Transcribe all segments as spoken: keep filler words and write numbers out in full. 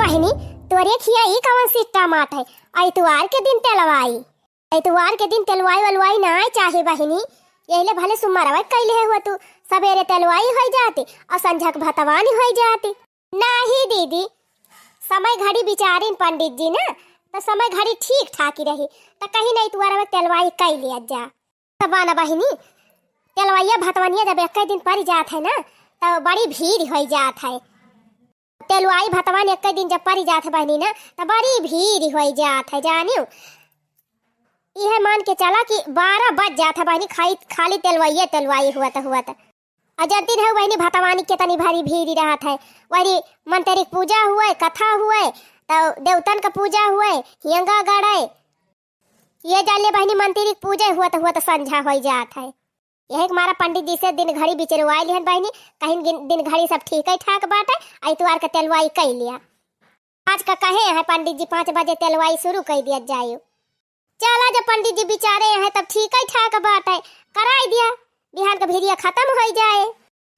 बहिनी, तोरे खिया ई कवन सिट्टा माट है? इतवार के दिन तेलवाई, इतवार के दिन तेलवाई वलवाई नाय चाहे बहिनी। यहिले भले सुम्मरवा कइले हुआ तू, सबेरे तेलवाई होइ जाती और संझक भतवानी होइ जाती। नाही दीदी, समय घड़ी बिचारिन पंडित जी ना, तो समय घड़ी ठीक ठाक ही रही, तो कहीं नहीं इतवार तेलवाई कइ लिया जा। तब ना बहिनी, तेलवइया भतवनिया जब एक दिन परि जात है ना, तो बड़ी भीड़ होइ जात है। तेलवाई भतवन एक दिन जब परि जात है बहिनी ना, तो बड़ी भीड़ होइ जात है, जानियो। इहे मान के चला कि बारह बज जात है बहिनी, खाई, खाली तेलवइये तेलवाई हुअत हुअत। और जानती रहे बहिनी, भतवानी के तनी भारी भीड़ रहत है। वही मंत्री के पूजा हुए, कथा हुए, तो देवतन का पूजा हुए, हियंगा गड़े, ये जान ले बहिनी, मंत्री के पूजा हुअत हुअत संझा होइ जात है। यही के मारा पंडित जी से दिन घड़ी बिचरवाई लिहन बहिनी, कहीं दिन, दिन घड़ी सब ठीक है ठाक बाटे, इतवार के तेलवाई कइ लिया। आज का कहे हैं पंडित जी, पाँच बजे तेलवाई शुरू कइ दिया जाए। चला, जब पंडित जी बिचारे हैं तब ठीक है ठाक बाटे, कराई दिया, बिहान का भीड़िया खत्म होइ जाए।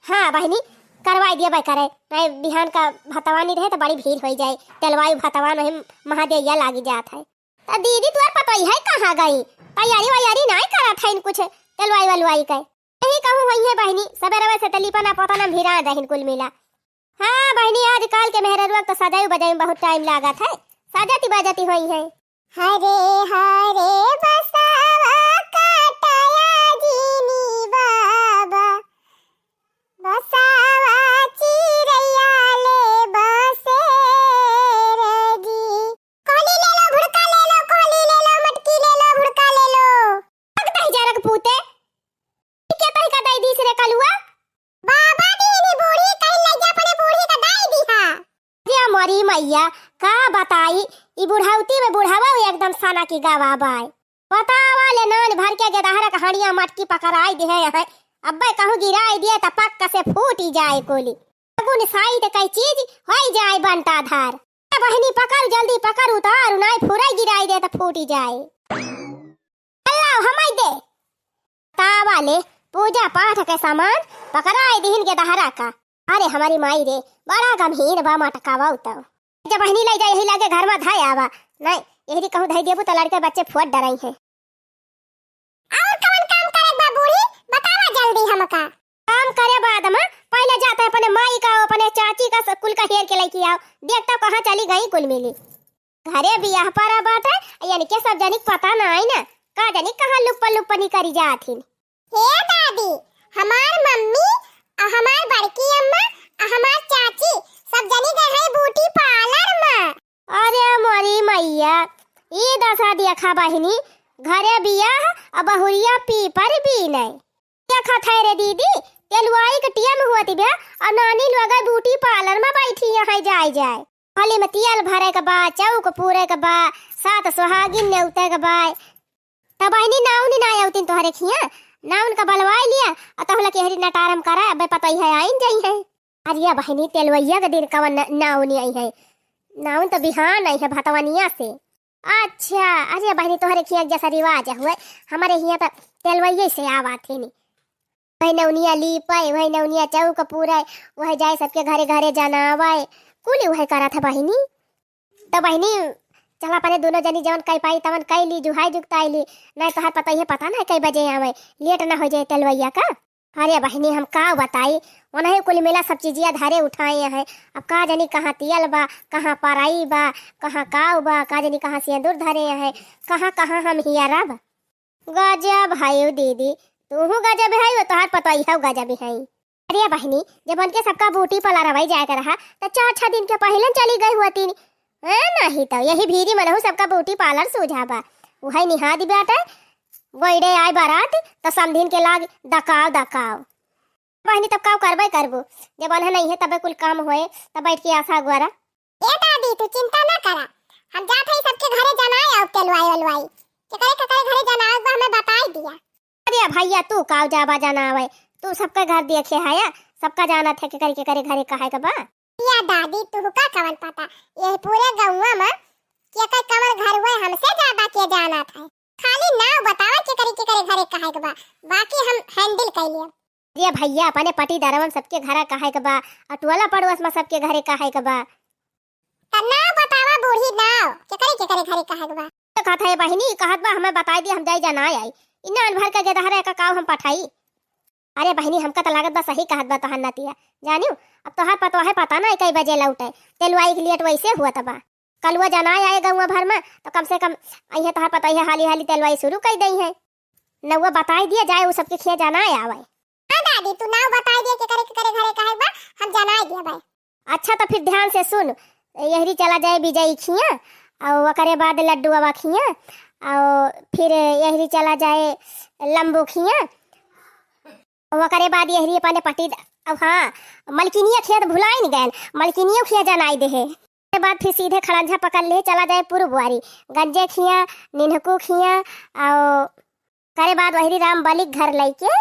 हाँ बहिनी, करवाई दिया भाई करे, नहीं बिहान का भतवानी रहे तो बड़ी भीड़ होइ जाए, तेलवाई भतवान वही महादेव या लागी जात है। तो दीदी, तोर पतोहिया कहाँ गई? तैयारी वैयारी नाय करत हइन कुछ तेलवाई वलवाई के। यही कहूँ होइहैं बहिनी, सबेरवे से तलीपा ना पता ना भिरा दहिन कुल मिला। हाँ बहिनी, आजकल के मेहररुआ के तो सजाई बजाई में बहुत टाइम लागत है, सजती बजती होइहैं। हरे हरे बसवा काटया जीनी बाबा, बसवा चिरैया ले बसेर जी। कोहली ले लो, भुड़का ले लो, कोहली ले लो, मटकी ले लो, भुड़का ले लो। पक दही जरक पूते, के तही का दई दीस रे कलुआ? बाबा दीनी बूढ़ी, कहीं ले जा अपने बूढ़ी का दई दिहा। अरे मोरी मैया, का बताई, ई बुढ़ौती में बुढ़ावा एकदम सना की गवा बाय। बतावा ले, नान भर के गेदहरा के हड़िया मटकी पकड़ाई दिहे हैं। अब्बे कहूँ गिराई दिए त पक्का से फूटी जाए कोली। अगुन साई त कई चीज होई जाए बंटा धार। ए बहिनी पकड़, जल्दी पकड़, उतार, नाई फुराई गिराई दे त फूटी जाए। अल्लाह हमाई दे। तावा ले, पूजा पाठ के सामान पकड़ाई दिहिन गेदहरा का। अरे हमारी माई रे, बड़ा गंभीर बा मटकावा उताओ। जब बहिनी लाई जा यही लागे घर में धाय आवा। नहीं, यही कहूँ धाई देबू त लड़के बच्चे फुट डराई हैं। और कवन काम करे बा बूढ़ी, बतावा जल्दी हमका। काम करे बाद में पहले जाते अपने माई का, अपने चाची का, सब कुल का हेर के लेके आओ। देखता कहाँ चली गई कुल मिली। घरे बियाह परा बाटे, यानी के सब जनिक पता ना आई ना, का जनिक कहाँ लुप्पा लुप्पा निकरी जाथिन। हे दादी, हमार मम्मी, आ हमार बड़की अम्मा, आ हमार चाची, सब जनी गए हैं ब्यूटी पार्लर में। अरे मोरी मैया, ई दशा देखा बहिनी, घरे बियाह आ बहुरिया पीपर बीने। देखत है रे दीदी, तेलुआई के टियम हुअत बा, और नानी लोग ब्यूटी पार्लर में बैठी हैं जाए जाए। होली में तेल भरे के बा, चौक पूरे के बा, सात सुहागिन नेवते के बा। तब बहिनी नाउन ना आवतिन तोहरे खिया, नाउन का बलवाई लिया, और तहुला के हरी नटारम करा, अबे पतोहिया आइन जाई है। अरे बहिनी, तेलवैया के दिन कवन न-, नाउन आई है, नाउन तो बिहान आई है भतवनिया से। अच्छा, अरे बहिनी, तोहरे खिया जैसा रिवाज हुए, हमारे हिया तो तेलवैया से आवा थे नी। वही नौनिया लीपे, वही नौनिया चौक पूरे, वही जाए सबके घरे घरे जनावे, कुली वही करत है बहिनी। तो बहिनी, चला अपने दोनों जनी जवन कई पाई तवन कई ली, जुहाई जुगताई ली, नहीं तोहर पतोहिया पता ना कई बजे आवे, लेट ना हो जाए तेलवैया का। अरे बहिनी, हम का बताई, उन्हें कुल मिला सब चीजिया धरे उठाए हैं। अब का जानी कहाँ तियल बा, कहाँ पराई बा, कहाँ काव बा, का जानी कहाँ सिंदूर धरे हैं, कहाँ कहाँ हम हियरब। गजब है दीदी, तूहू गजब है, वो तोहार पतोहिया गजब है। अरे बहिनी, जब उनके सबका ब्यूटी पार्लर अवई जाए के रहा, तो चार छह दिन के पहले चली गई हुआ तीन। ए, नहीं तो यही भीरी मनहू सबका ब्यूटी पार्लर सूझा बा। उहई निहाद बाटे, गोइडे आए बारात, तो समधिन के लाग दकाव दकाव। बहिनी, तब काव करबे करबू, जब उन्हें नहीं है तबे कुल काम होए, तब बैठ के आशा गोरा। ए दादी, तू चिंता ना करा, हम जात हई सबके घरे जनाए आउब तेलवाई वलवाई। केकरे केकरे घरे जनाए बा हमें बताई दिया। अरे भैया, तू काव जाबा जनावे, तू सबके घर देखे है या, सबका जानत है केकरे केकरे घरे कहे के बा। या दादी, तू का कवन पता, ये पूरे गौवा में केकर कवन घर हुए हमसे ज्यादा के जानत है। खाली नाव बतावा केकरे केकरे घरे कहे के बा, बाकी हम हैंडल कर लिया। अरे भैया, अपने पटीदारवन सबके घरे कहे के बा, और टोला पड़ोस में सबके घरे कहे के बा। त नाव बतावा बूढ़ी, नाव। केकरे, केकरे घरे कहे के बा? तो कहत है बहिनी, कहत बा, हमें बताई दिया, हम जाई जनाए आई। इन्ना अनभर का गेदहरा का काव हम पठाई। अरे बहिनी, हमका तो लागत बा सही कहत बा तोहार नतिया। जानियो, अब तोहार पतोहे पता ना कई बजे लौटे। तेलवाई के लेट वैसे हुआ तबा। कलुआ जनाए आए गौवा भर में, तो कम से कम अइहे तोहार पतोहे हाली हाली तेलवाई शुरू कई दई है। नौवा बताई दिया जाए, उ सबके खिया जनाए आवे। हाँ दादी, तू नाव बताई दिया केकरे केकरे घरे कहे बा, हम जनाए दिया भाई। अच्छा, तो फिर ध्यान से सुन, यहरी चला जाए विजयी खिया, और ओकरे बाद लड्डू बाबा खिया, और फिर यहरी चला जाए लंबू खिया, और ओकरे बाद यहरी अपने पटी, अब हाँ, मलकिनिया खिया तो भुलाई न गए, मलकिनियो खिया जनाई दे है। ओकरे बाद फिर सीधे खड़ंझा पकड़ ले, चला जाए पूर्व वारी, गंजे खिया, निन्हकू खिया, और ओकरे बाद वहरी राम बलिक घर लइके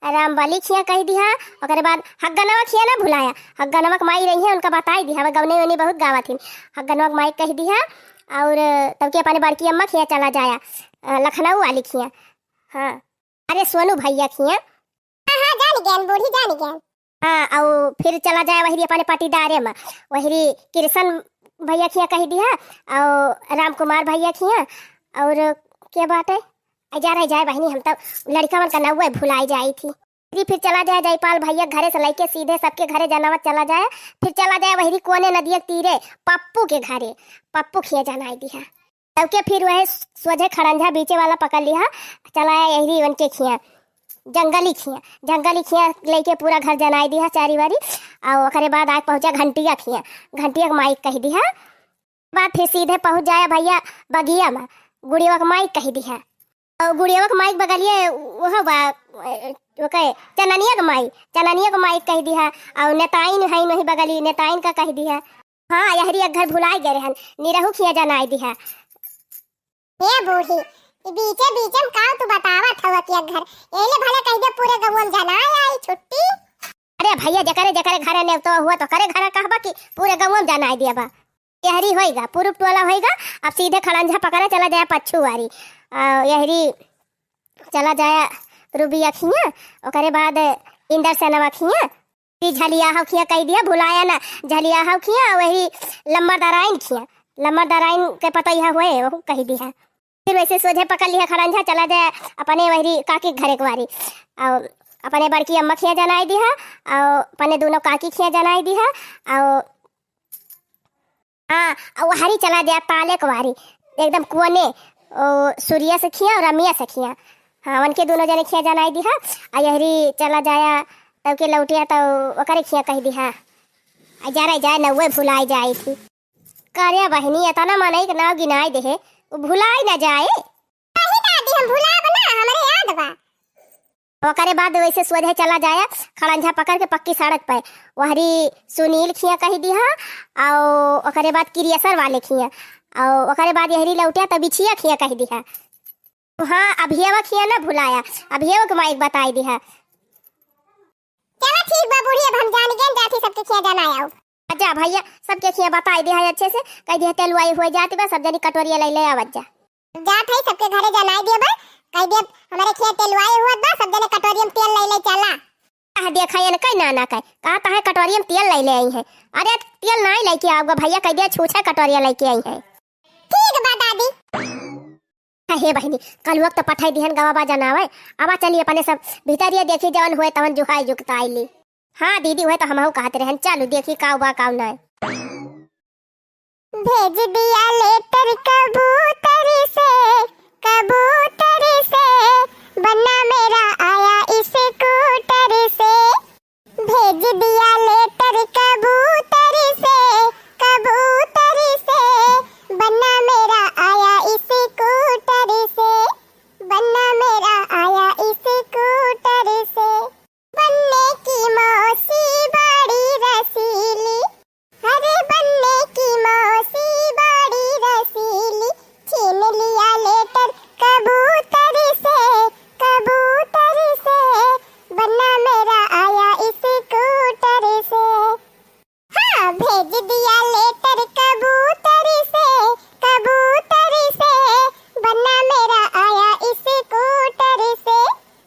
राम बलिक हियाँ कहि दिहा। ओकरे बाद हग्गनवा खिया ना भुलाया, हग्गनवा के माई रही है, उनका बताई दिहा, वह गवने वने बहुत गावत हिन। हग्गनवा के माई कहि दिहा, और तब के अपने बड़की अम्मा खिया चला जाया, अ, लखनऊ वाली खिया। हाँ, अरे सोनू भैया खिया। हाँ, हाँ, जान गयन बूढ़ी, जान गयन। हाँ, और फिर चला जाए वहरी अपने पटीदारे में, वहरी कृष्ण भैया खिया कहि दिहा, और राम कुमार भैया खिया, और के बाटे, आ जा रह जाए बहिनी, हम तो लड़िकवन का नौवे भुलाई जाई थी। फिर, फिर चला जाए जयपाल भैया घरे से लइके सीधे सबके घरे जनावत चला जाए। फिर चला जाए वहरी कोने नदिया के तीरे पप्पू के घरे, पप्पू खिया जनाई दिहा। तब के फिर वह सोझे खड़ंझा बीचे वाला पकड़ लिहा, चला आए यहरी उनके खिया, जंगली खिया, जंगली खिया लइके पूरा घर जनाई दिहा चारी वारी। और ओकरे बाद आके पहुँचा घंटिया खिया, घंटिया के माई कहि दिहा। बाद फिर सीधे पहुँच जाए भैया बगिया में, गुड़िया के माई कहि दिहा। और गुड़िया के माई के बगलिए वह बा, ओके, चननिया के माई, चननिया के माई कहि दिहा। और नेताइन है वही बगली, नेताइन का कहि दिहा। हाँ, यहरी एक घर भुलाई गए रहन, निरहू खिया जनाई दिहा। ए बूढ़ी, ई बीचे बीचे में का तू बतावत हवा कि एक घर, एले भले कहि दे पूरे गौवा में जनाए आई छुट्टी। अरे भैया, जकरे जकरे घरे नेवतो हुआ तो करे घरे कहबा कि पूरे गौवा में जनाए दिया बा। यहरी होइगा, पूरब टोला होइगा, अब सीधे खड़ंझा पकड़े चला जाए पच्छू वारी। आ, यहरी चला जाए रूबिया खिया, ओकरे बाद इंदर सेनवा खिया, फिर झलिया हव खिया कहि दिहा, भुलाया ना, झलिया हव खिया, वही लम्बरदाराइन खिया, लम्बरदाराइन के पतैया हुए, वहू कहि दिहा। फिर वैसे सोझे पकड़ लिहा खड़ंझा, चला जाए अपने वहरी काकी के घरे के वारी, और अपने बड़की अम्मा खिया जनाई दिहा, और अपने दोनों काकी खिया जनाई दिहा, और हाँ, और वहरी चला जाए ताले के वारी, एकदम कोने, ओ, सूर्या से खिया और रमिया से खिया। हाँ, उनके दोनों जने खिया जनाई दिहा, आ यहरी चला जाया, तब के लौटिया तो ओकरे खिया कहि दिहा। आ जा रह जाए, नौवे भुलाई जाई थी। करे बहिनी, एतना मनई के नाव गिनाई देहे, उ भुलाई ना जाए। नहीं दादी, हम भुलाब ना, हमरे याद बा। ओकरे बाद वैसे सोझे चला जाया, खड़ंझा पकड़ के पक्की सड़क पे, वहरी सुनील खिया कहि दिहा, और ओकरे बाद किरियसर वाले खिया, और ओकरे बाद यहरी लौटिया तब बिछिया खिया कहि दिहा। हाँ, अभियवा खिया ना भुलाया, अभियवा के माइक बताई दिहा। चला ठीक बा बूढ़ी, अब हम जान गए, जाती सबके खिया जाना आओ। अच्छा भैया, सबके खिया बताई दिहा अच्छे से, कहि दिहा तेलवाई हो जाती बा, सब जनी कटोरिया ले ले आवत जा। जात है सबके घरे जनाई दिया बा, कहि दिया हमरे खिया तेलवाई हुआ बा, सब जने कटोरिया में तेल ले ले चला। आह, देखा ये न कई नाना कहे, कहा तहे कटोरिया में तेल ले ले आई है। अरे तेल नहीं लेके आओगा भैया, कहि दिया छूछे कटोरिया लेके आई है। ठीक बा दादी। हे बहिनी, कलुआ के तो पठाई दिहन गवा बा जनावे। आवा चली अपने सब भीतरिया देखी जवन हुए तवन जुहाई जुगताई ली। हाँ दीदी, हुए तो हमहू कहत रहन, चलू देखी काउ बा काउ नाय। भेज दिया लेटर कबूतर से, कबूतर से, बन्ना मेरा आया स्कूटर से। भेज दिया लेटर कबूतर से, कबूतर से, बन्ना मेरा आया स्कूटर से, बन्ना मेरा आया स्कूटर से। बन्ने की मौसी बड़ी रसीली, अरे बन्ने की मौसी बड़ी रसीली, छीन लिया लेटर कबूतर से, कबूतर से, बन्ना मेरा आया स्कूटर से। हाँ, भेज दिया लेटर कबूतर से, कबूतर से, बन्ना मेरा आया स्कूटर से,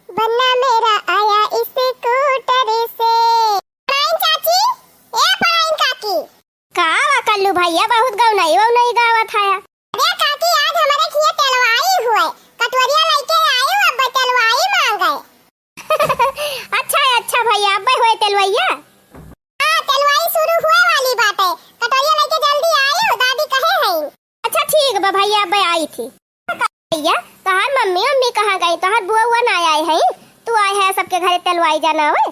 बन्ना मेरा आया स्कूटर से। पराइन चाची, ए पराइन काकी। का बा लू भइया बहुत गौनई वौनई गावत है। अरे काकी, आज हमरे खिया तेलवाई हुए, कटोरिया लइके आयु, अब तेलवाई मांगे। अच्छा, अच्छा भइया, अब होए तेलवइया। हाँ, तेलवाई शुरू हुए वाली बाटे, कटोरिया लइके जल्दी आयु, दादी कहे हैं। अच्छा ठीक बा भइया, अब आई थी। भइया, तोहार मम्मी उम्मी कहाँ गई? तोहार बुआ उआ ना आए हैं? तू आए है सबके घरे तेलवाई जनावे।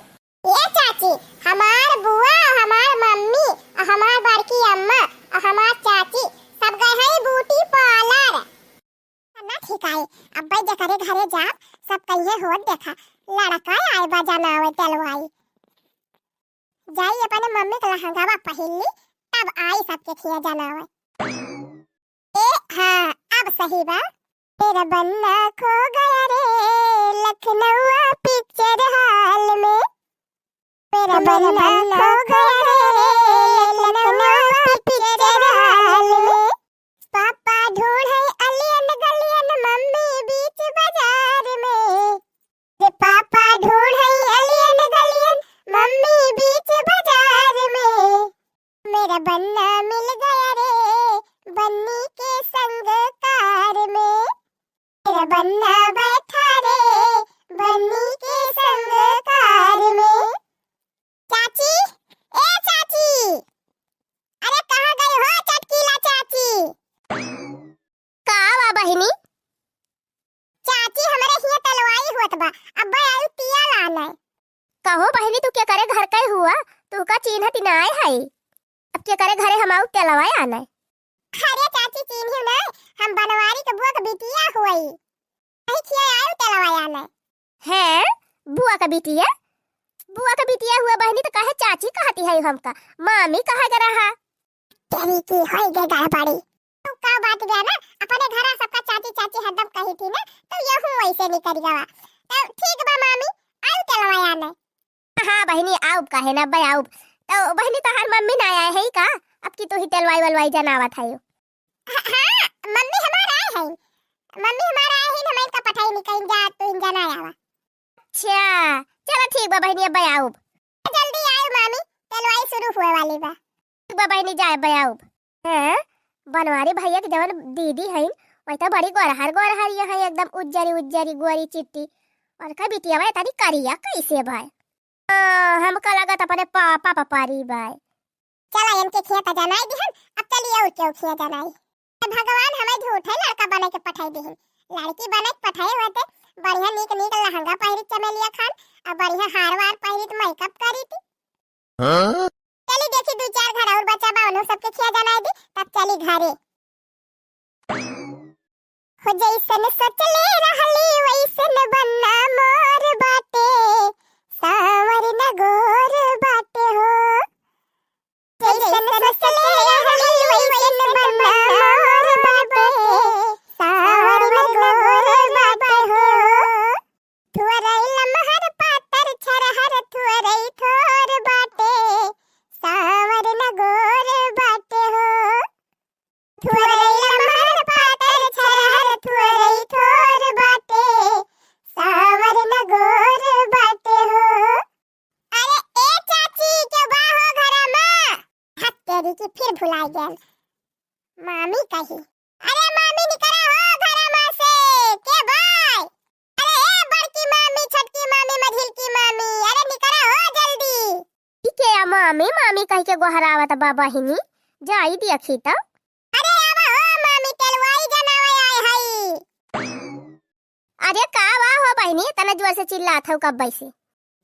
ए चाची, हमार बुआ, हमार मम्मी, हमार बड़की अम्मा, हमार चाची, सब गए हैं ब्यूटी पार्लर। ना ठीक आए, अब जेकरे घरे जाब, सब कहिए होत देखा, लड़का आए बा जनावे तेलवाई। जाई अपने मम्मी के लहंगावा पहिन ली, तब आई सबके खिया जनावे। ए हाँ, अब सही बा। मेरा बन्ना खो गया रे लखनऊ पिक्चर हॉल में। मेरा बन्ना खो गया रे लखनऊ पिक्चर हॉल में। पापा ढूंढे अलियन गलियन मम्मी बीच बाजार में। रे पापा ढूंढे अलियन गलियन मम्मी बीच बाजार में। मेरा बन्ना मिल गया रे बन्नी के संग कार में। मेरा बन्ना बैठा रे बन्नी के संग कार में। चाची, ए चाची, अरे कहाँ गई हो चटकीला चाची? का बा बहिनी? चाची, हमरे हियाँ तेलवाई होत बा, अब्बे आयु तिया लाने। कहो बहिनी, तू केकरे घर के हुआ? तू का चीन्हत नाय है। अब केकरे घरे हम आउ तेलवाई आने? अरे चाची, चीन्हियो नाय, हम बनवारी के बुआ के बिटिया हुई। वही खिया आयु तेलवाई आने। हैं? बुआ के बिटिया? बुआ के बिटिया हुआ बहिनी, तो काहे चाची कहती है हमका? मामी कहा के रहा। तेरी की होई गे गड़बड़ी। तू का बात बे ना, अपने घरा सबका चाची चाची हरदम कही थी ना, तो यहू वैसे निकल गवा। तो ठीक बा मामी, आयु तेलवाई आने। हाँ बहिनी, आउब काहे ना बे, आउब। तो बहिनी, तोहार मम्मी ना आए है का? अब की तू ही तेलवाई वलवाई जनावत है। हाँ, हाँ, मम्मी हमार आए है, मम्मी हमार आए है, हम इनका पठाई नहीं कहीं जा, तू इन जना आवा। अच्छा, चलो ठीक बा बहिनी, अब आउब। जल्दी आयु मामी, तेलवाई शुरू हुए वाली बा। ठीक बा बहिनी, जाए बे आउब। हैं, बनवारी भैया के जवन दीदी हईन, वही तो बड़ी गोरहर गोरहर ये है, एकदम उज्जरी उज्जरी गोरी चिट्टी। और का बिटिया भाई तनी करिया कैसे भाई? आ, हमका लगत अपने पापा पपारी भाई। चला इनके खिया त जनाई दिहन, अब चलिए और क्यों खिया जनाई। भगवान हमें झूठे लड़का बने के पठाई दिहिन। लड़की बने के पठाए होते, बढ़िया नीक नीक लहंगा पहिरी चमेलिया खान, और बढ़िया हार वार पहिरी त मेकअप करी थी। हाँ? चली देखी दू चार घर और बचा बा, उन्हों सबके खिया जनाई दी, तब चली घरे। हो जैसन सोचले रहली वैसन बन्ना मोर बाटे, साँवर न गोर बाटे हो। जैसन सोचले रहली वैसन बन्ना मोर बाटे, साँवर न गोर बाटे हो। थुअरई लमहर पातर छरहर थुअरई थोर बाटे, साँवर न गोर बाटे हो। थुअरई लमहर पातर छरहर थुअरई थोर बाटे, साँवर न गोर बाटे हो। अरे ए चाची, के बा हो घरा मा? हत तेरी की, फिर भुलाई गैल। मामी कही, अरे मामी निकरा हो घरा मा से, के बाय? अरे ए बड़की मामी, छोटकी मामी, मझिलकी मामी, अरे निकरा हो जल्दी। ई के आ मामी, मामी कह के गोहरावत बा बहिनी, जाई देखी त। अरे आवा हो मामी, तेलवाई जनावे आए हई। अरे का बा हो बहिनी, इतना जोर से चिल्लात हौ कब से?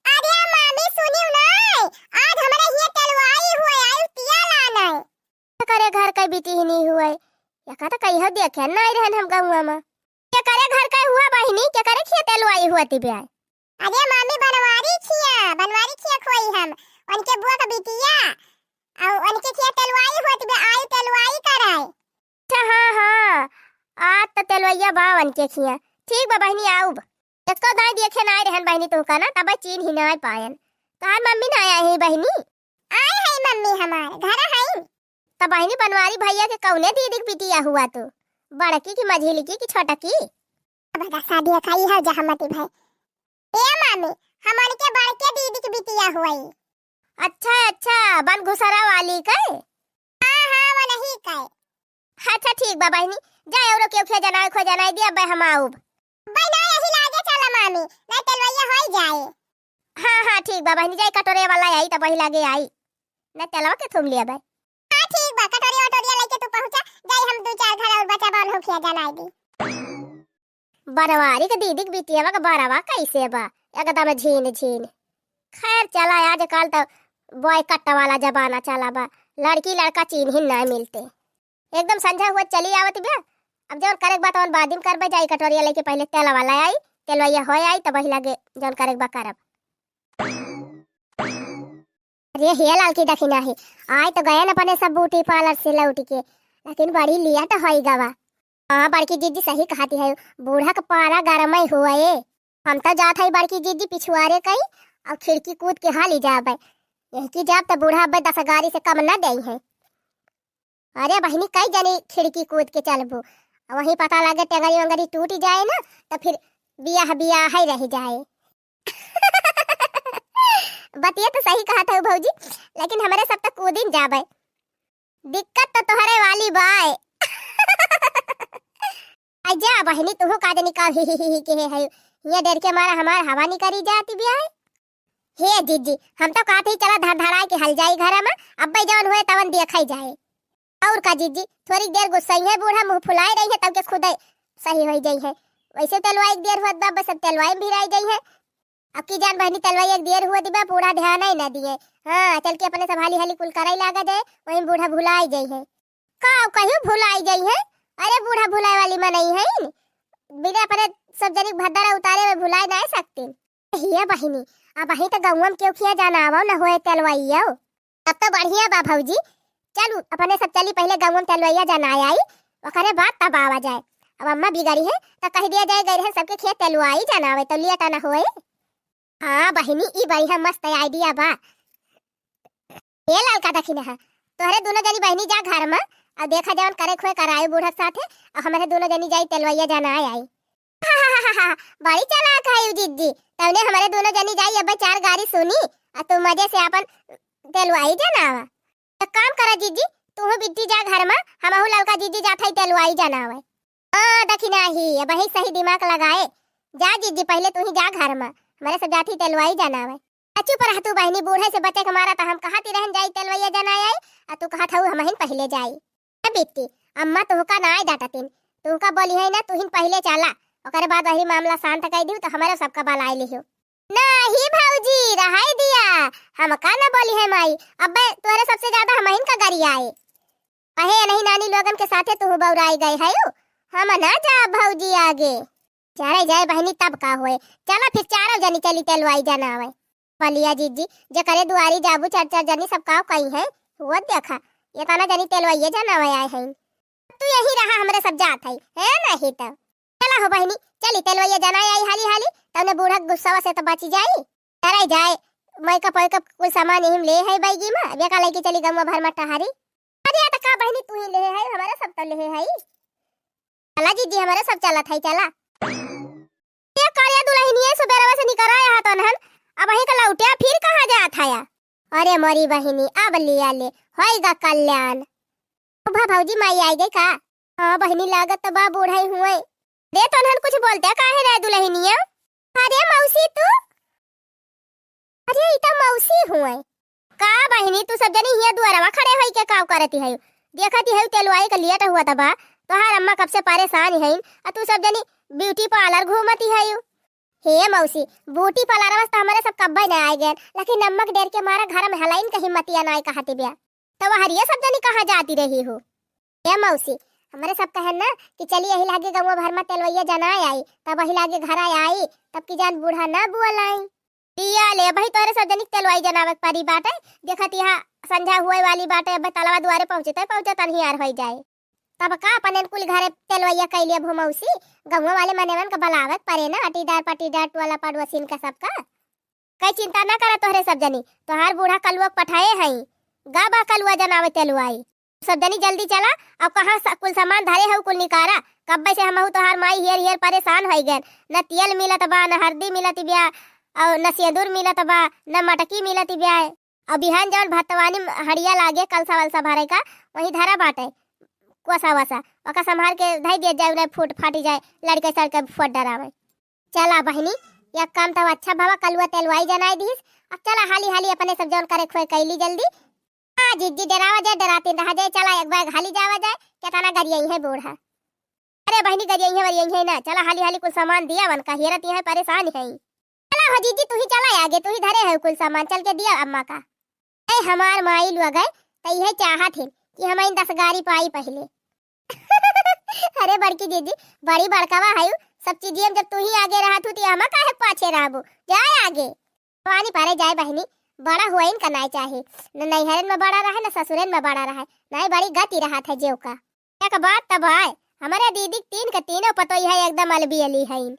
अरे मामी सुनियो नाय, आज हमरे हिये तेलवाई हुए आयु तिया लाने। केकरे घर के बिटिहनी हुए, एका त कहियो देखे नाय रहन हम गौवा मा। केकरे घर के हुआ बहिनी, केकरे खिया तेलवाई हुआ तिबे आय? अरे मामी बनवारी खिया, बनवारी खिया खोई हम, उनके बुआ का बिटिया, और उनके खिया तेलवाई हुआ तिबे आयु तेलवाई कराए। अच्छा, हाँ, हाँ, आज त तेलवैया बा उनके खिया। ठीक बा बहिनी, आउब। एको दाई देखे नाय रहन बहिनी तुहका ना, तब चीन्ही नाय पायन। तोहार मम्मी ना आए है बहिनी? आए है मम्मी हमार, घर है। त बहिनी बनवारी भैया के कौने दीदी के बिटिया हुआ तू? बड़की की, मझिलकी की, छोटकी? अब का शादी खाई है जहमती भाई। ए मामी, हम उनके बड़के दीदी के बिटिया हुई। अच्छा, अच्छा, बन घुसरा वाली के? हाँ, हाँ, अच्छा ठीक बा बहिनी, जाए औरो केहू के जनाए खो जनाए दिया, अब्बे हम आउब। अब्बे ना यही लागे चला मामी, ना तेलवैया होई जाए। हाँ, हाँ, ठीक बा बहिनी, जाए कटोरे वाला आई तब वही लागे आई, ना तेलवा के थूम लिया भाई। हाँ, ठीक बा, कटोरी वटोरिया लेके तू पहुँचा, जाई हम दू चार घर और बचा बन हो खिया जनाई दी। बनवारी के दीदी के बिटिया के बरवा कैसे बा, एकदम झीन झीन। खैर चला, आजकल तो बॉयकट वाला जमाना चला बा, लड़की लड़का चीन्हिन ना मिलते। एकदम संझा हुआ चली आवत बा, अब जौन करे के बा तौन बाद में करबे, जाई कटोरिया लेके पहले तेलवा ले आई, तेलवैया हो आई तब वही लगे जौन करे के बा करब। अरे हे लाल की दखिना है, आए तो गए न अपने सब ब्यूटी पार्लर से लौट के, लेकिन बड़ी लिया तो होई गवा। हाँ, बड़की जीजी सही कहती है, बूढ़ा के पारा गरम ही हुए। हम तो जात है बड़की जीजी पिछुआरे कई, और खिड़की कूद के हाली जाबे। यही की जाब तो बूढ़ा अब्बे दस गारी से कम न दे है। अरे बहिनी, कई जनी खिड़की कूद के चलबू, आ वहीं पता लगे टेंगरी वंगरी टूट जाए ना, तो फिर बियाह बियाह ही रह जाए। बतिया तो सही कहत हऊ भौजी, लेकिन हमरे सब तो कूदिन जाबे। दिक्कत तो तोहरे वाली बाय। आ जा बहिनी, तुहू का जनी का ही ही ही ही के है, ये डर के मारा हमार हवा निकरी जाती बिया है। हे जीजी, हम तो कहत ही चला धड़ धड़ाए के हल जाई घर में, अब्बे जवन हुए तवन देखई जाए। और का जीजी, थोड़ी देर गुस्सई है बूढ़ा, मुँह फुलाए रही है, तब के खुदे सही होई जाई है। वैसे तेलवाई के देर हुआ बा, बस अब तेलवाई में भिराई जाई है। अब की जान बहिनी, तेलवाई एक देर हुआ दिबा, बूढ़ा ध्यान ही ना दिए। हाँ, चल के अपने सब हाली हाली कुल कराई लागा जाए, वहीं बूढ़ा भुलाई जाई है। का कहियो भुलाई जाई है? अरे बूढ़ा भुलाए वाली मनई है, बिना अपने सब जनी के भद्दरा उतारे में भुलाए ना सकती। हिया बहिनी, अब अही तो गौवा में केहू खिया जाना आवो न होए तेलवाइयो। तब तो बढ़िया बा भौजी, चलू अपने सब चली पहले गौवा में तेलवाइया जनाए आई, ओकरे बाद तब आवा जाए। अब अम्मा बिगड़ी है तो कह दिया जाए गए रहे सबके खेत तेलवाई जनावे तो लेट ना होए। हाँ बहिनी, ई बढ़िया मस्त आइडिया बा। ए ललका दखिना है, तोहरे दोनों जनी बहिनी जा घर में, और देखा जवन करे खोए कराए बूढ़ा के साथे, और हमारे दोनों जनी जाई तेलवैया जनाए आई। बड़ी चालाक है यू जिज्जी, तवने हमारे दोनों जनी जाई अब चार गारी सुनी, और तू मजे से अपन तेलवाई जनावा। एक काम करा जिज्जी, तू बिट्टी जा घर में, हमहू ललका जिज्जी जात है तेलवाई जनावे। हाँ, दखिना ही, अब ही सही दिमाग लगाए। जा जिज्जी, पहले तू ही जा घर में, हमारे सब जात ही तेलवाई जनावे। आ चुप रह तू बहिनी, बूढ़े से बचे के मारा तो हम कहत ही रहन जाई तेलवैया जनाए आई, आ तू कहत हऊ हमहिन पहले जाई। ए बिट्टी, अम्मा तुहका ना आए डांटतिन, तुहका बोली है ना, तुहिन पहले चला, ओकरे बाद वही मामला शांत कर दियो तो हमारे सबका बलाए लियो। नहीं भौजी, रहाई दिया, हमका ना बोली है माई, अब्बे तोहरे सबसे ज्यादा हमहिन का गरियाए। अहे नहीं नानी लोगन के साथे तू बौराई गए है, हम ना जा भौजी आगे। चले जाए बहिनी, तब का होए, चला फिर चारों जनी चली तेलवाई जनावे। बलिया जिज्जी, जेकरे दुआरी जाबू चार चार जनी सब काव कई है, वो देखा, ये तना जनी तेलवाइये जनावे आए हैं। तू यही रहा, हमरे सब जात है, है नहीं तो। चला हो बहिनी, चली तेलवाइये जनाए आई हाली हाली, तउने बूढ़ा के गुस्सा से तो बची जाई। चले जाए, मेकअप वेकअप कुल सामान यही में ले है बैगी में, अब एका लेके चली गौवा भर में टहारी। अरे, या त का बहिनी, तू ही लेहे है, हमारे सब तो लेहे है। चला जिज्जी, हमारे सब चलत है, चला। ये करिया दुलहिनिया सुबेरवा से निकरा यहाँ तनहन, अब वहीं का लौटिया फिर कहाँ जात है या? अरे मोरी बहिनी, अब लिया ले, होइगा कल्याण। ओ भा भौजी, माई आई गई का? हाँ बहिनी, लागत तो बा बूढ़ा ही हुए। दे तनहन कुछ बोलते काहे रे दुलहिनिया? अरे मौसी तू? अरे, ई त मौसी हुए। का बहिनी, तू सब जनी हिया दुआरवा खड़े होई के काव करती है? देखती है तेलवाई के लेट हुआ तबा, तोहार अम्मा कब से परेशान है, आ तू सब जनी ब्यूटी पार्लर घूमती है। हे मौसी, ब्यूटी पार्लर बस तो हमारे सब कब्बे ना आए गए, लेकिन अम्मा के डर के मारा घर में हलाइन के हिम्मतिया ना आए कहती बिया। तब हरिया सब जनी कहाँ जाती रही हो? ए मौसी, हमरे सब कहन ना कि चली यही लागे गौवा भर में तेलवैया जनाए आई, तब वही लागे घर आई, तब की जान बूढ़ा ना बुअल आई। दिया ले, अबही तोहरे सब जनी के तेलवाई जनावे के परी बाटे। देखत यहाँ संझा हुए वाली बाटे, अब तलवा दुआरे पहुँचते पहुँचत अन्हियार होई जाए। तब का अपन कुल घरे तेलवैया कैले अब हो मौसी, गौवा वाले मनेवन का बलावे के परे ना, अटीदार पटीदार टोला पड़ोसिन का सबका। कई चिंता ना करा तोहरे सब जनी, तोहार बूढ़ा कलुआ के पठाए हई, गा बा कलुआ जनावे तेलवाई। सब जनी जल्दी चला, अब कहाँ सा-, कुल सामान धरे हऊ कुल निकारा, कब्बे से हमहू तोहार माई हियर हियर परेशान होई गए, न तेल मिलत बा, न हरदी मिलत बिया, और न सेंदूर मिलत बा, न मटकी मिलत बिया। अब बिहान जौन भतवानी हड़िया लागे कलसा वलसा भरे का, वहीं धरा बाटे, कोसा वसा, ओका संभार के धई दिया जाए, उन्हें फूट फाटी जाए, लड़के सड़के फुआ डरावे। चला बहिनी, एक काम तो अच्छा भवा, कलुआ तेलवाई जनाई दिहिस। अब चला हाली हाली अपने सब जौन करे खोए कैली जल्दी। हाँ जिज्जी, डरावा जाए, डरातीन रहा जाए, चला एक बार हाली जावा जाए, केतना गरियइहैं बूढ़ा। अरे बहिनी, गरियइहैं वरियइहैं ना, चला हाली हाली कुल सामान दिया वन का, हेरत यहाँ परेशान है। चला हो जिज्जी, तू ही चला आगे, तू ही धरे है कुल सामान, चल के दिया अम्मा का। ए हमार माई लोग है, त इहे चाहत है कि हम इन दस गारी पाई पहिले। अरे बड़की जिज्जी, बड़ी बड़कावा है, सब चीजियम जब तू ही आगे रहत हू, त हमा काहे पाछे रहबू? जाए आगे। पानी परे जाए बहिनी, बड़ा हुआइन का नाई चाही, न नैहरन में बड़ा रहे, न ससुरन में बड़ा रहे, नाई बड़ी गति रहत है जेव का। एक बात तब है, हमरे दीदी के तीन के तीनों पतोई है एकदम अलबी अली हईन।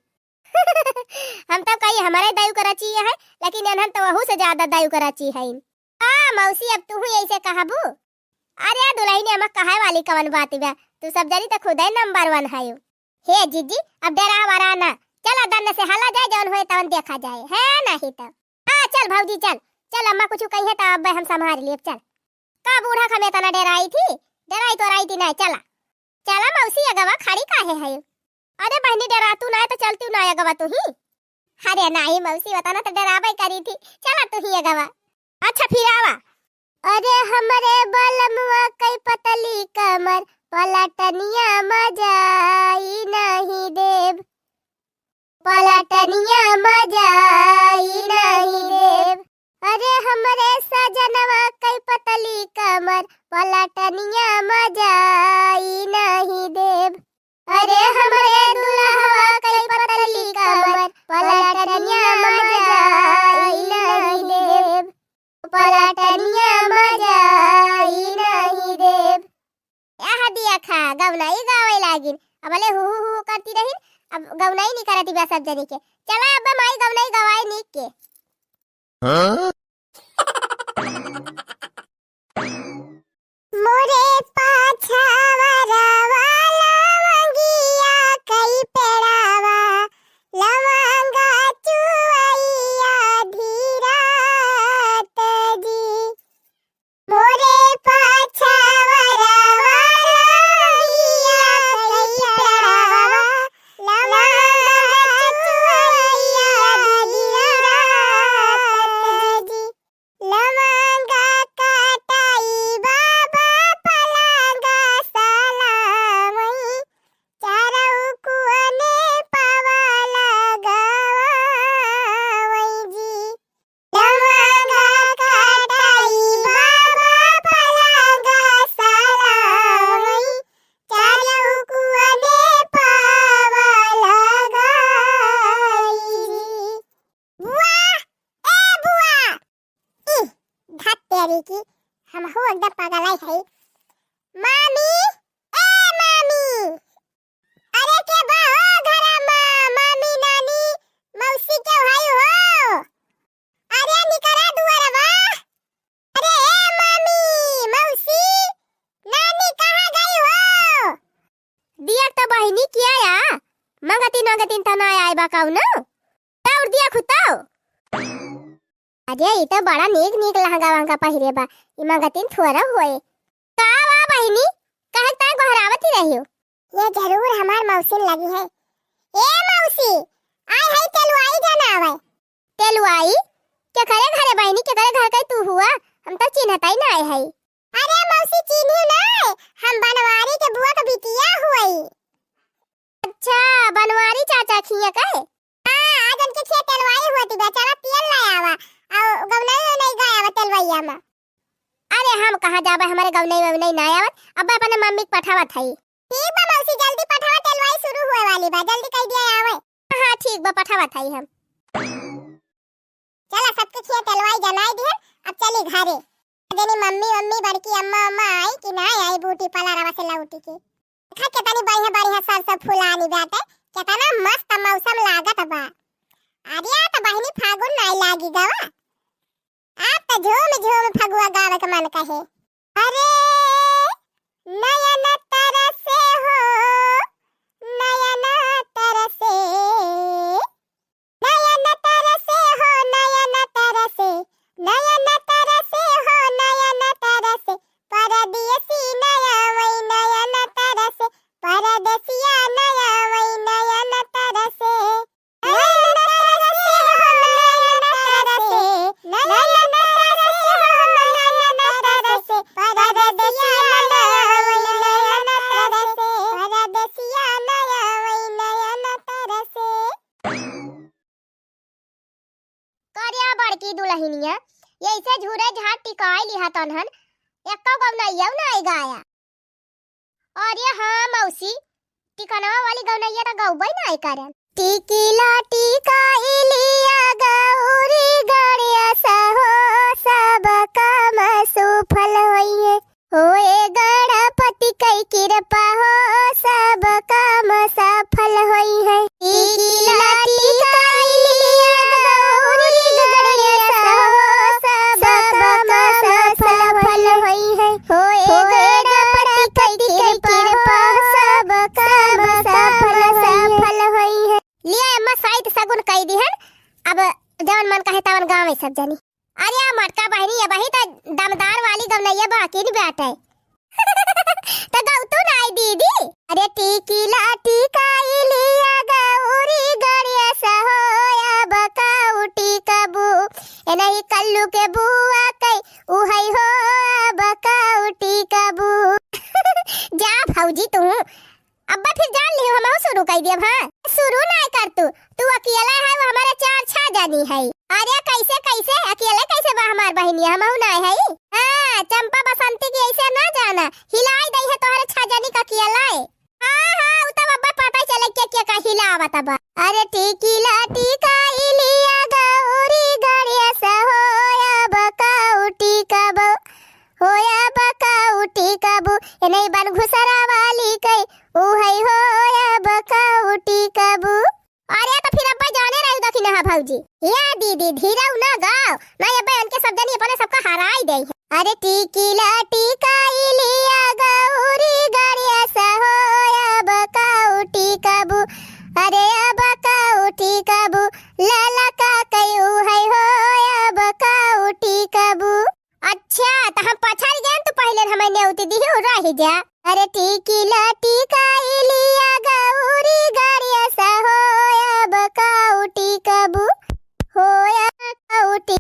हम तब कही हमरे दयु के रची है, लेकिन एनहन तो वहू से ज्यादा दयु के रची हईन। आ मौसी, अब तू ही ऐसे कहबू? अरे दुल्हन, एमा कहे वाली कवन बात बा, तू सब जनी तो खुदे नंबर वन है। हे जिज्जी, अब डरा वरा ना, चला दन्न से हला जाए, जौन होए तवन देखा जाए, है नहीं तो। हाँ चल भौजी चल, चल अम्मा कुछ कही है तो अब हम संभाल लेब, चल। का बूढ़ा खमे तना डराई थी, डराई तो राई थी नहीं, चला। चला मौसी, अगवा खड़ी काहे है? अरे बहिनी, डरातू नाय तो चलतू नाय अगवा तुही। अरे नाही मौसी, वतना तो डराबे करी थी, चला तुही अगवा। अच्छा फिर आवा। अरे हमरे बलमुआ कई पतली कमर, पलटनिया मजाई नहीं देब, पलटनिया मजाई नहीं देब। अरे हमरे सजनवा कई पतली कमर, पलटनिया मजाई नहीं देब। अरे हमरे दुल्हवा कई पतली कमर, पलटनिया मजाई नहीं देब, पलटनिया मजाई नहीं देब। यह दिया खा, गवनाई गावे लागिन। अब ले हु हु हु करती रहिन, अब गवनाई नहीं करती बा सब जनी के। चला अब माई गवनाई गवाए नीक के। हाँ? मोरे पाछावरवा लवंगिया कई पेड़ावा, लवंगा चुवैया धीरात जी। मोरे पाछावरवा लवंगिया कई पेड़ावा, लवंगा चुवैया धीरात जी। लवंगा काटाई बाबा पलंगा सलामई, चारऊ कुअने पावा लगावई जी। लवंगा काटाई बाबा पलंगा सलामई, चारऊ कुअने पावा लगाई जी। बुआ, ए बुआ, ई, धत तेरी की, हमहू एकदम पगलाई है। मामी, ए मामी, अरे के बा हो घरा मा, मामी, नानी, मौसी के भाई हो? अरे निकरा दुआरवा। अरे ए मामी, मौसी, नानी कहाँ गई हो? दिया तो बहिनी किया या? मंगतिन मंगतिन तना आए बा कौनो? दौड़ दिया खुताओ। अरे, ई तो बड़ा नीक नीक लहंगा वहंगा पहिरे बा, ई मंगतिन थोड़ा होए। का बा बहिनी, कहे ताई गोहरावत ही रहियो? ये जरूर हमार मौसिन लगी है। ए मौसी, आए है तेलुआई जनावे। तेलुआई? केकरे घरे बहिनी, केकरे घर के तू हुआ? हम तो चिन्हत ही ना आए है। अरे मौसी, चिन्हियो ना, हम बनवारी के बुआ के बिटिया हुई। अच्छा, बनवारी चाचा खिया कहे? हाँ, आज उनके खेत तेलवाई होती बा, चला तेल ले आवा, और गौनई वौनई गाय आवा तेलवैया में। अरे हम कहाँ जाबे, हमारे गौनई वौनई ना आवत, अब अपने मम्मी के पठावत हई। ठीक बा मौसी, जल्दी पठावा, तेलवाई शुरू हुए वाली बा, जल्दी कह दिया आवे। हाँ ठीक बा, पठावत हई हम। चला सबके खिया तेलवाई जनाई दिहन, अब चली घरे। जनी मम्मी, मम्मी, बड़की अम्मा, अम्मा आई कि ना आई ब्यूटी पार्लरवा से लौटी के। देखा केतनी बढ़िया बढ़िया सरसों फुलानी बाटे, केतना मस्त मौसम लागत बा। अरे आ त बहिनी फागुन नाई लागी गवा, आप त झूम झूम फगुआ गावे के मन कहे। अरे नयन तरसे हो, नयन तरसे, नयन तरसे हो, नयन तरसे, नयन तरसे हो, नयन तरसे, परदेसी नया वही नयन तउ नाहीं गाया। अरे हाँ मौसी, टिकनवा वाली गवनैया त गौबे नाहीं करन। टिकिला टिकाइलिया गौरी गणेश हो, सब काम सुफल होइहैं। होए गणपति कइ कृपा हो, सब काम सफल होइहैं। टिकिला टिकाइलिया गौरी गणेश हो, सब काम सफल होइहैं। होए गणपति कइ कृपा हो, सब काम सफल होइहैं। लिया अम्मा, साइत सगुन कइ दिहन, अब जवन मन कहे तवन गावे सब जनी। अरे आ मोटका बहिनी, अबहीं त दमदार वाली गवनैया बाकिन बाटे। त गउतू नाहीं दीदी। अरे टिकिला टिकाइलिया गौरी गणेश हो, अब काउ टिकबू। एनही कल्लू के बुआ कइ उहइ हो, अब काउ टिकबू। जा भौजी तू, अब्बा फिर जान लिहू, हमहू सुरू कइ देब, हाँ? सुरू नाहीं करतू, तू अकेला है, वो हमरे चार छह जनी है। अरे कइसे, कइसे? अकेले कइसे बा हमार बहिनिया, हमहू नाहीं है। हाँ, चंपा बसंती की अइसे न जाना, हिलाइ दइहैं तोहरे छह जनी का अकेला है। हाँ, हाँ, उ तब अब्बा पता चले के, के का हिलावत बा। अरे टिकिला टिकाइलिया गौरी गणेश हो, अब काउ टिकबू। होया बका उठी कबू, ए नहीं बन घुसरा वाली कई, उहई होया बका उठी कबू। अरे त फिर अब्बा जाने रही दखिनहा भौजी। या दीदी, धीरउ ना गाओ, नहीं अब्बा इनके सब जनी अपने सबका हराई देइहैं। अरे टीकी लाटी काई लिया गौरी गणेश होया बका उठी कबू। अरे बका उठी कबू, लाला का कई उहई होया बका उठी कबू। अच्छा, त हम पछड़ गएन, तू पहिले हमैं नेउती दिहू, रहि जा। अरे टीकी लाटी काई लिया गौरी गणेश होया बका उठी कबू, होया बका उठी।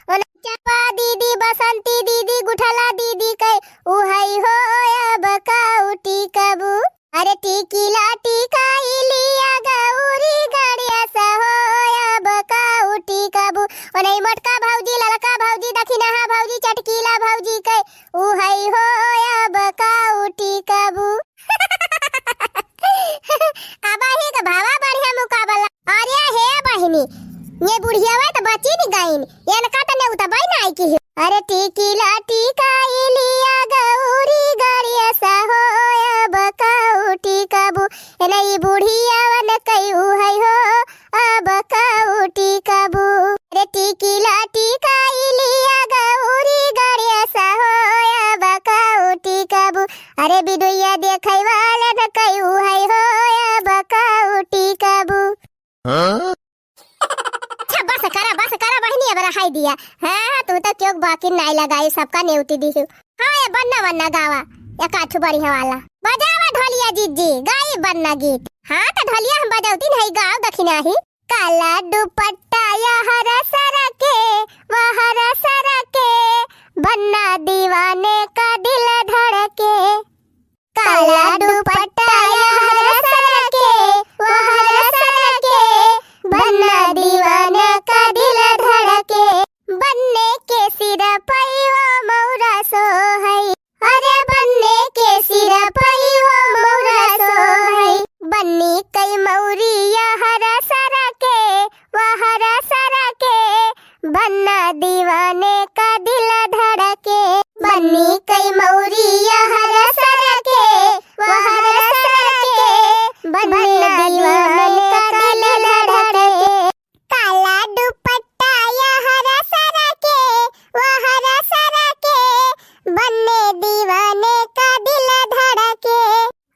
ओने चंपा दीदी, बसंती दीदी, गुठला दीदी कई उहई होया बका उठी कबू। अरे टीकी लाटी काई लिया गौरी गणेश होया बका उठी कबू। ओने मोटका भौजी, ललका भौजी, दखिनहा भौजी, चटकीला भौजी कई उहई होया बका उठी कबू। अबही के भावा बढ़िया मुकाबला। अरे हे बहिनी, ये बुढ़ियावा त बची न गईन, इनका त नेउतबई नाई की। अरे टीकी लाटी काई लिया गौरी गणेश होया बका उठी कबू, ए नहीं बुढ़ियावन कई उहई हो, अब का उठी कबू। अरे टीकी लाटी काई लिया गौरी गणेश होया बका उठी कबू। अरे बिदुइया देखई वालन कई उहई होया बका उठी कबू। हाँ? अच्छा, बस करा, बस करा बहिनी, अब रहाई दिया। हाँ, तू त क्यों बाकी नाई लगाई, सबका नेउती दिहू। हाँ, ए बन्ना वन्ना गावा, एक आठू बढ़िया वाला। बजावा ढोलिया जिज्जी, गाई बन्ना गीत। हाँ, त ढोलिया हम बजौती नहीं, गाओ दखिनही। काला दुपट्टा यहर सरके, वहर सरके, बन्ना दीवाने का दिल धड़के। काला दुपट्टा यहर सरके, वहर सरके, बन्ना दीवाने का दिल धड़के। बन्ने के सिर पई हो मौरा सोहई, अरे बन्ने के सिर पई हो मौरा सोहई। बन्नी कई मौरी यहर सरके, वहर सरके, बन्ना दीवाने का दिल धड़के। बन्नी कई मौरी यहर सरके, वहर सरके, बन्ना दीवाने का दिल धड़के। काला दुपट्टा यहर सरके, वहर सरके, बन्ने दीवाने का दिल धड़के।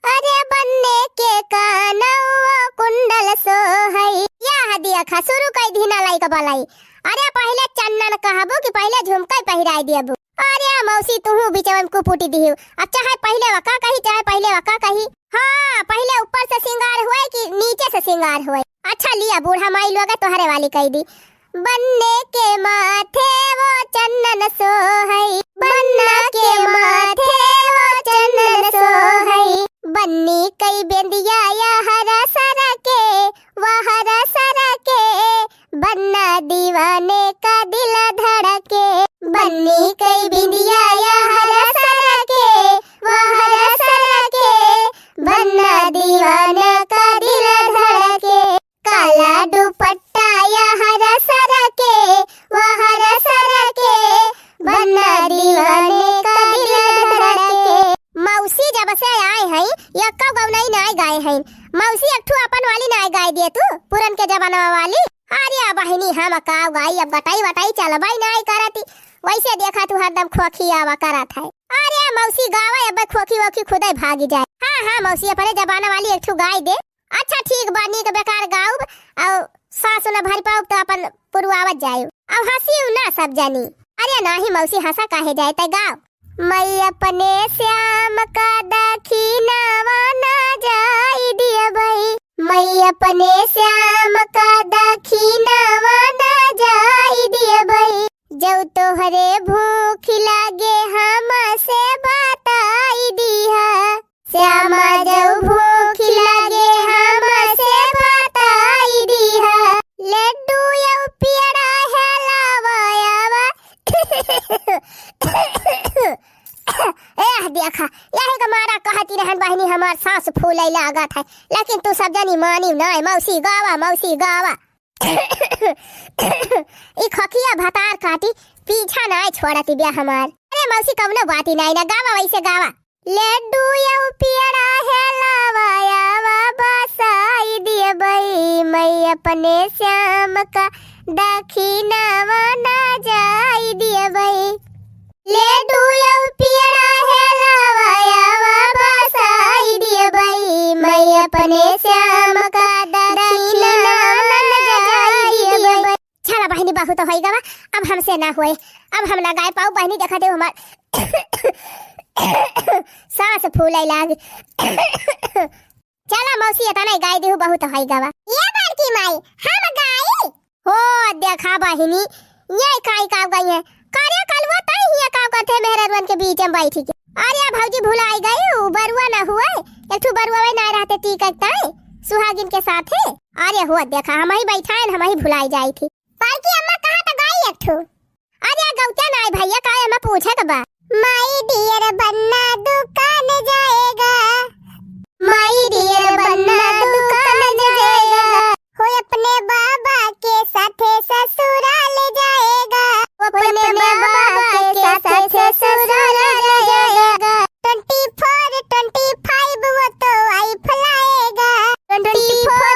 अरे बन्ने के कानवा कुंडल सोहई। या हदिया खा शुरू कई दिहिन लइका बलाई। अरे पहिले चन्नन कहबू कि पहिले झुमका पहिराई देबू? अरे मौसी, तुहू बिचवा में कुपुटी दिहू। अब चाहे पहिले वका कही, चाहे पहिले वका कही। हाँ, पहिले ऊपर से सिंगार होए कि नीचे से सिंगार होए? अच्छा लिया, बूढ़ा माई लोग तोहरे वाली कई दी। बन्ने के माथे वो चन्नन सोहई, बन्ना के माथे वो चन्नन सोहई। बन्नी कई बेंदिया यहर सरके, वहर सरके, बन्ना दीवाने का दिल धड़के। बन्नी कई बिंदिया यहर सरके, से आए हैं, एक्को गौनई नाय गाए हैं। मौसी, एक ठू अपन वाली नाय गाए दे तू, पुरन के जमाना वाली। अरे बहिनी, हम का गाई, अब गटाई वटाई चलबई नाय करती। वैसे देखा तू हरदम खोखी आवा करत है। अरे मौसी, गावा, अब खोखी वोखी खुदे भागी जाए। हाँ, हाँ मौसी, अपने जमाना वाली एक ठू गाए दे। अच्छा ठीक बा, नीक बेकार गाउब, अउ सासु न भर पाउब त अपन पुरवावत जाइब। अब हँसी ना सब जनी। अरे नाही मौसी, हँसा काहे जाए, तै गाव। मैं अपने श्याम का दखिनवा ना जाई दियबई, मैं अपने श्याम का दखिनवा ना जाई दियबई, जौ तोहरे भूख लागे हमसे बताई दिहा। श्यामा जौ भूख लागे हमसे बताई दिहा, लड्डू यौ पेड़ा हेलावा आवा। एह देखा, यही का मारा कहती रहन बहिनी, हमार साँस फूलै लागत है, लेकिन तू सब जनी मानी नाय। मौसी गावा, मौसी गावा। ई खोखिया भतार काटी, पीछा नाय छोड़ती बिया हमार। अरे मौसी, कौनो बाती नाय ना, गावा वैसे गावा। लड्डू यौ पेड़ा हेलावा आवा, बसाई दियबई, मैं अपने श्याम का दखिनवा ना जाई दियबई। लड्डू यौ पेड़ा हेलावा आवा, बसाई दियबई, मैं अपने श्याम का दखिनवा ना जाई दियबई। चला बहिनी, बहुत होइ गवा, अब हमसे ना होए, अब हम ना गाए पाउब बहिनी, देखा देउ हमार साँस फूलै लाग। चला मौसी, एतना ही गाए देहु, बहुत होइ गवा। ए बड़की माई, हम गाई? हो देखा बहिनी, ये काई का गई है? करे कलुआ, तई हिया का करते मेहररुअन के बीच में बैठी के? अरे भौजी, भुलाई गई, उ बरुआ ना हुए, एक ठू बरुआ वही ना रहते ती करता है सुहागिन के साथे। अरे हो देखा, हमही बैठाएन, हमही भुलाई जाई थी। बड़की अम्मा, कहा त गाई एक ठू। अरे गौत्या नाय भैया, का एमा पूछे के बा? My dear बन्ना दुकान जाएगा, my dear बन्ना दुकान जाएगा, हो अपने बाबा के साथे ससुराल जाएगा, अपने बाबा के साथे ससुराल जाएगा। Twenty four twenty five वो तो wife लाएगा, twenty four